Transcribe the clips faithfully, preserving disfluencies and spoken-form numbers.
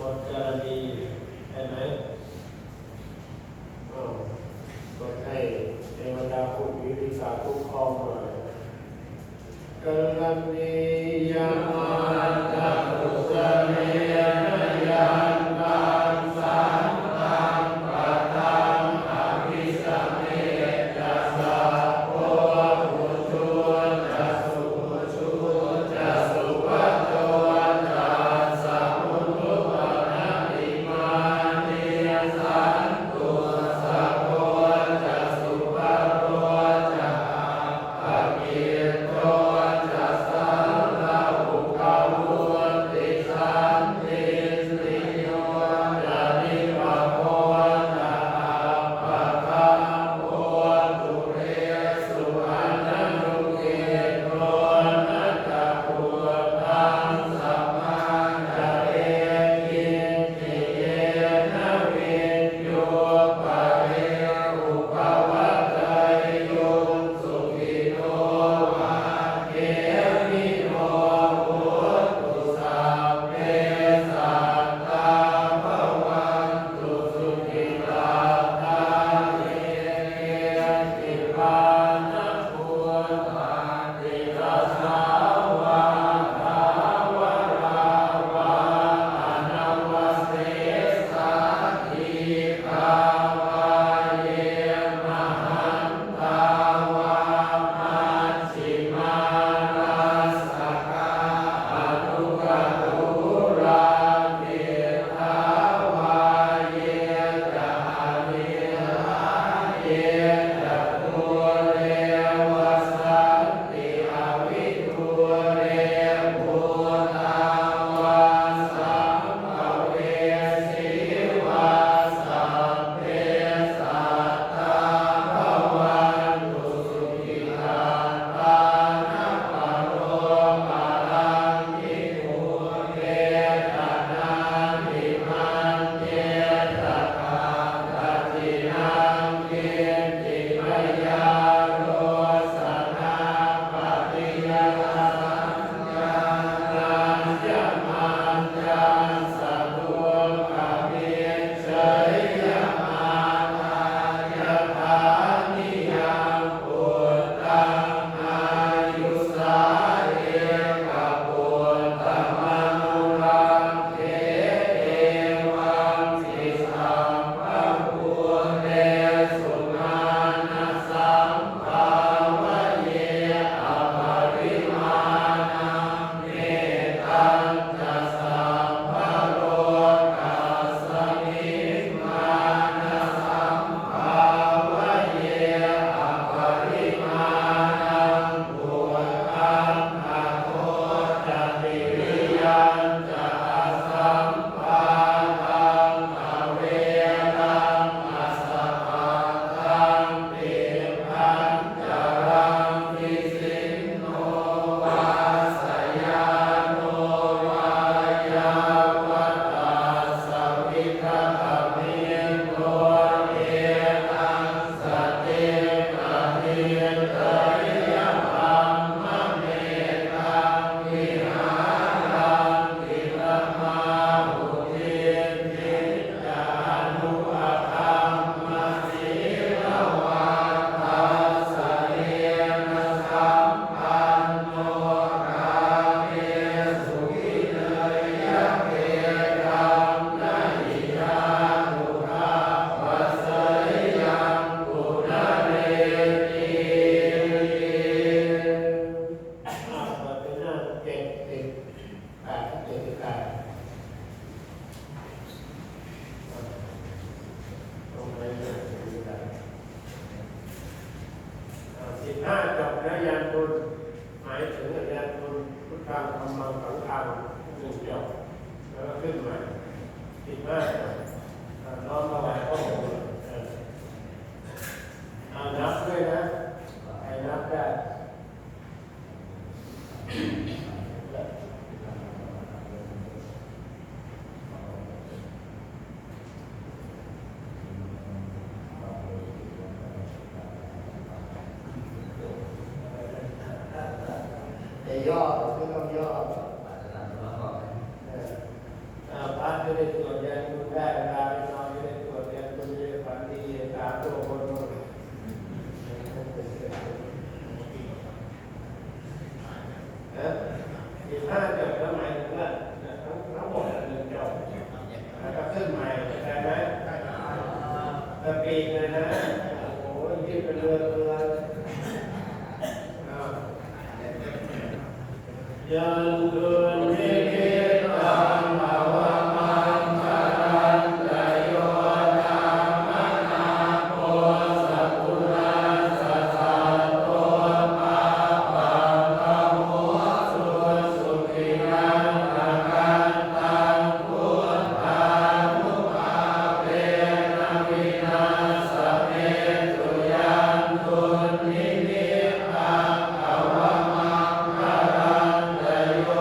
บทกรณีใช่ไหม? อ้าว บทให้เทวดาผู้มีฤทธิ์คุ้มครองหน่อย Karaṇīyamatthakusalena yantaṃ santaṃ padaṃ abhisamecca, sakko ujū ca suhujū ca suvaco cassa mudu anatimānī, santussako ca subharo ca appakicco ca sallahukavutti, santindriyo ca nipako ca appagabbho, duresu ananugiddho, na ca khuddaṃ samācare kiñci, yena viññū pare upavadeyyuṃ. Sukhino vā khemino hontu, sabbe sattā bhavantu sukhitattā. Ye keci pāṇabhūtatthi tasā vā thāvarā vā anavasesā, dīghā vā ye mahantā vā, majjhimā rassakā aṇukathūlā, diṭṭhā vā ye ca aṇiṭṭhā, ye ca dūre vasanti avidūre, bhūtā vā sambhavesī vā, sabbe sattā bhavantu sukhitattā. Na paro paraṃ nigū te ca nātimaññetha katthaci naṃ kiñci, mayā rojana paṭiyasaññā, nāññamaññassa dukkhamiccheyya. Mātā yathā niyaṃ puttaṃ āyusā ekaputtamanurakkhe, evampi sabbabhūtesu mānasambhāvaye aparimāṇaṃ. Mettañca sabbalokasmiṃ mānasambhāvaye aparimāṇaṃ, uddhaṃ adho ca tiriyañca asambādhaṃ averaṃ asapattaṃ. Tiṭṭhañcaraṃ nisinno vā sayāno vā yāvatassa vigatamiddho, etaṃ satiṃ adhiṭṭheyya, brahmametaṃ vihāraṃ idhamāhu. Diṭṭhiñca anupagamma sīlavā dassanena sampanno, kāmesu vineyya gedhaṃ, na hi jātu gabbhaseyyaṃ punaretīti. เปิดเป็นหน้าเจ็ดสิบแปด เจ็ดสิบแปด ตรงไหนเนี่ย เจ็ดสิบแปด อ่า สิบห้า จบแล้ว ยานคุณ หมายถึงยานคุณ พุทธัง ธัมมัง สังฆัง หนึ่ง จบ แล้วก็ขึ้นใหม่ สิบห้า จบ อ่า น้อมถวายพระองค์ เออ อ่า นับด้วยนะ ใครนับได้ จะย่อหรือไม่ต้องย่อ เออ อ่า พระจะได้ เองเลยนะ โอ้โห ยืดเป็นเรือเรือ อ้าว Yandunnimittaṃ avamaṅgalañca yo cāmanāpo sakuṇassa saddo pāpaggaho dussupinaṃ akantaṃ buddhānubhāvena vināsamentu. Yandunnimittaṃ avamaṅgalañca yo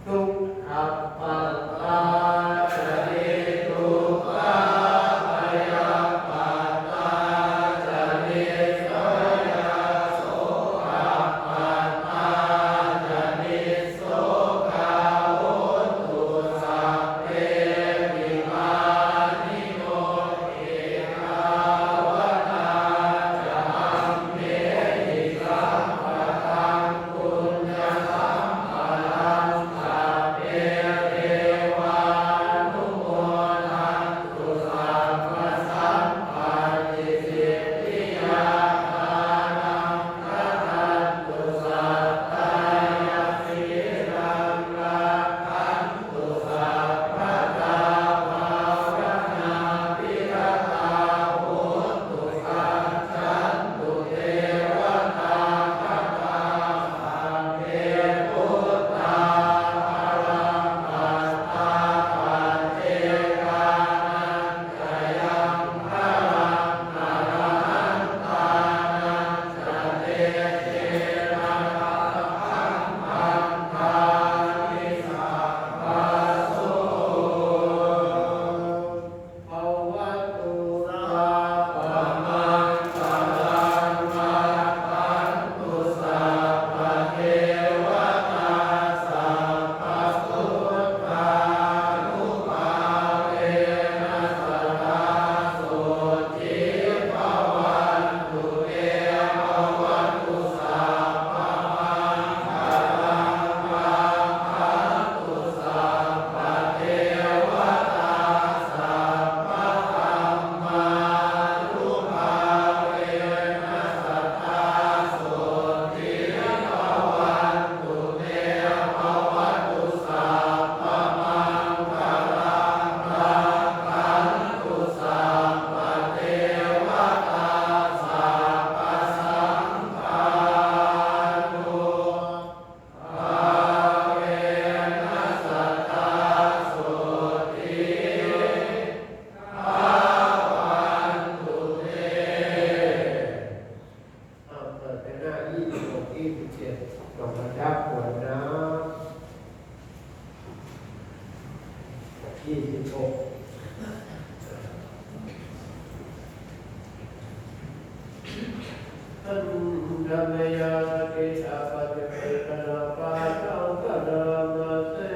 Dukkhappattā ca niddukkhā, bhayappattā ca nibbhayā, sokappattā ca nissokā hontu sabbepi pāṇino. Ettāvatā ca amhehi sambhataṃ puññasampadaṃ sabbe devānumodantu sabbasampattisiddhiyā. Dānaṃ dadantu saddhāya sīlaṃ rakkhantu sabbadā bhāvanābhiratā hontu gacchantu devatāgatā. Sabbe buddhā balappattā paccekānañca yaṃ balaṃ arahantānañca tejena rakkhaṃ bandhāmi sabbaso. Bhavatu sabbamaṅgalaṃ rakkhantu sabbadevatā sabbabuddhānubhāvena sadā sotthī bhavantu te. Bhavatu sabbamaṅgalaṃ rakkhantu sabbadevatā sabbadhammānubhāvena sadā sotthī bhavantu te. Bhavatu sabbamaṅgalaṃ rakkhantu sabbadevatā sabbasaṅghānu bhāvena sadā sotthī bhavantu te. อ่ะ เปิดไปหน้ายี่สิบหก ยี่สิบเจ็ด ส่งกันครับ ขวดน้ำ ยี่สิบหก Handa mayā kritvā paṭivedhapaṭṭhaṅgā nāma se.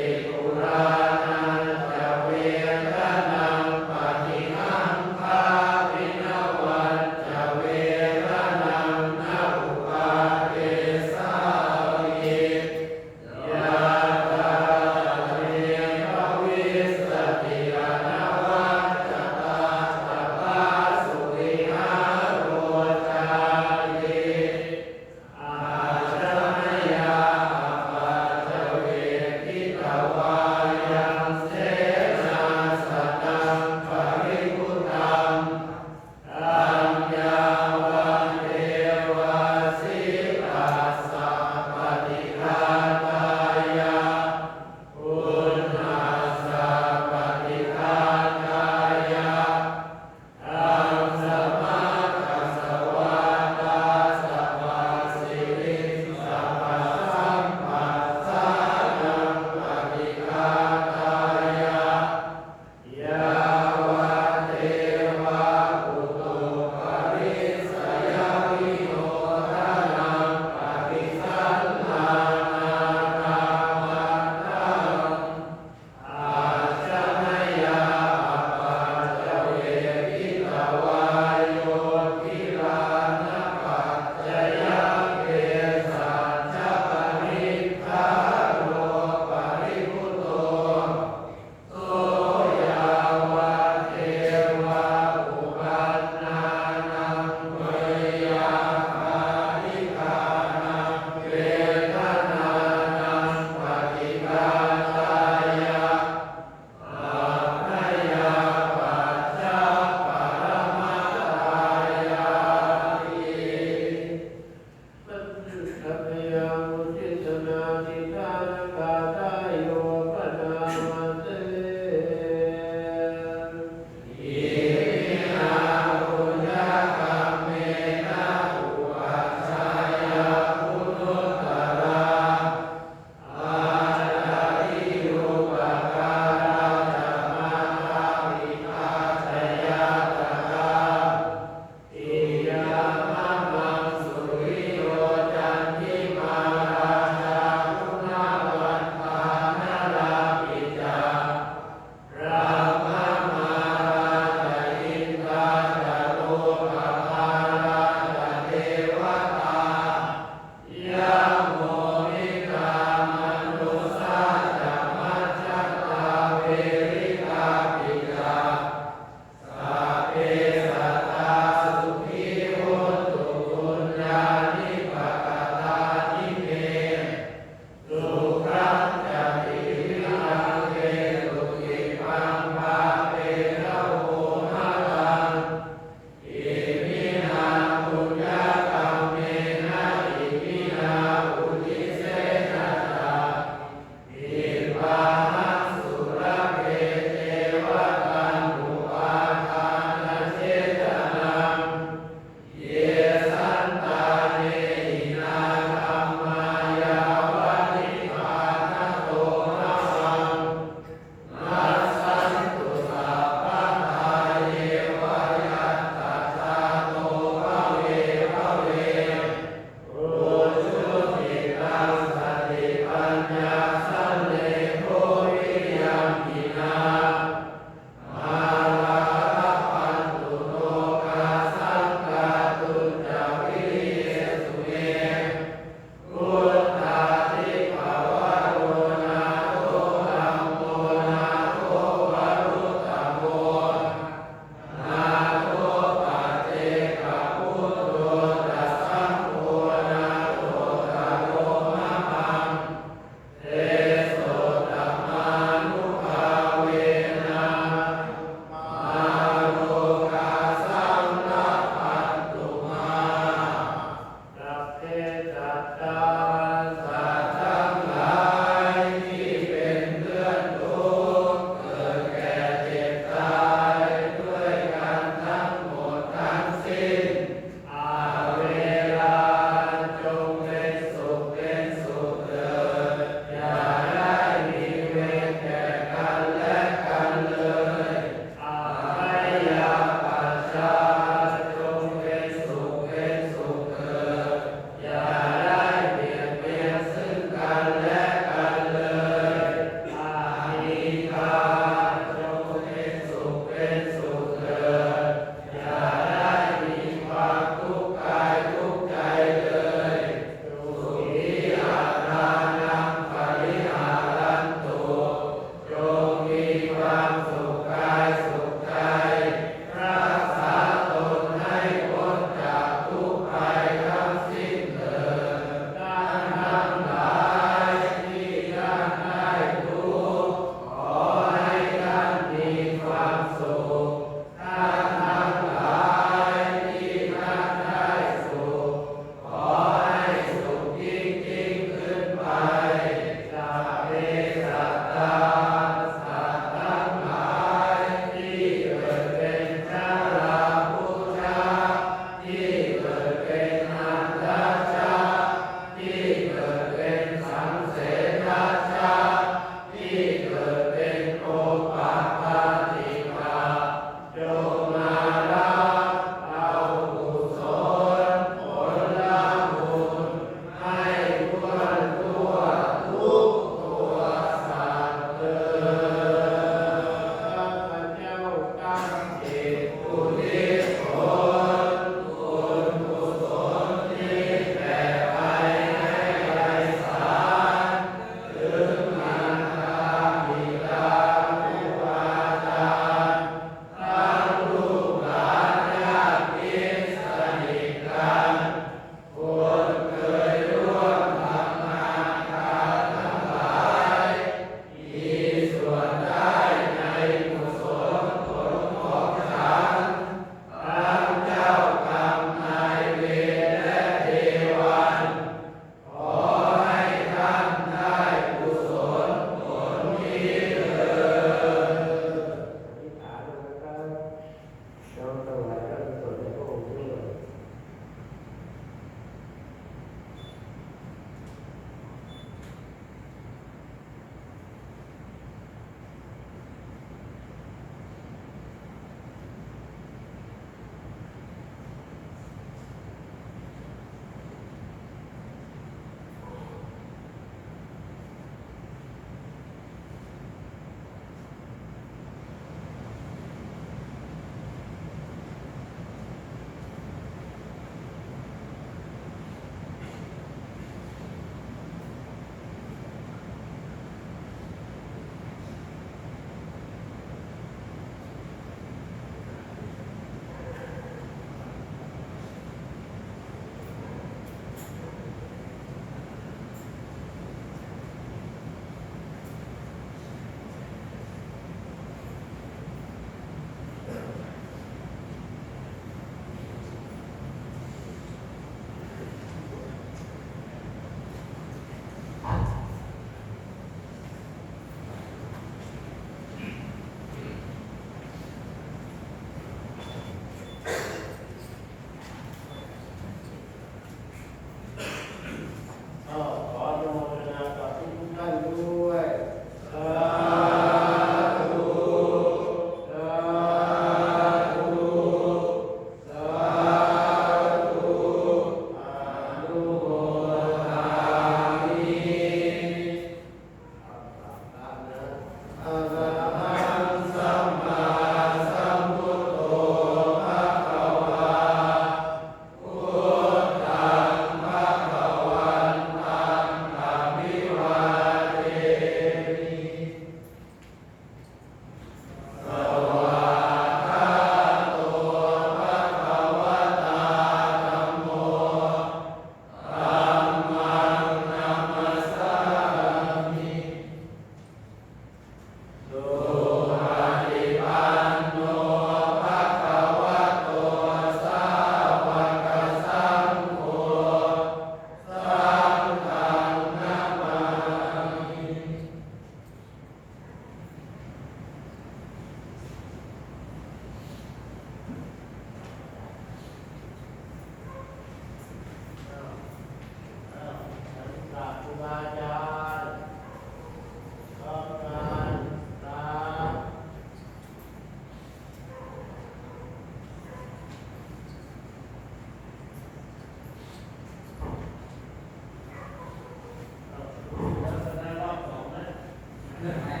เรื่องอะไร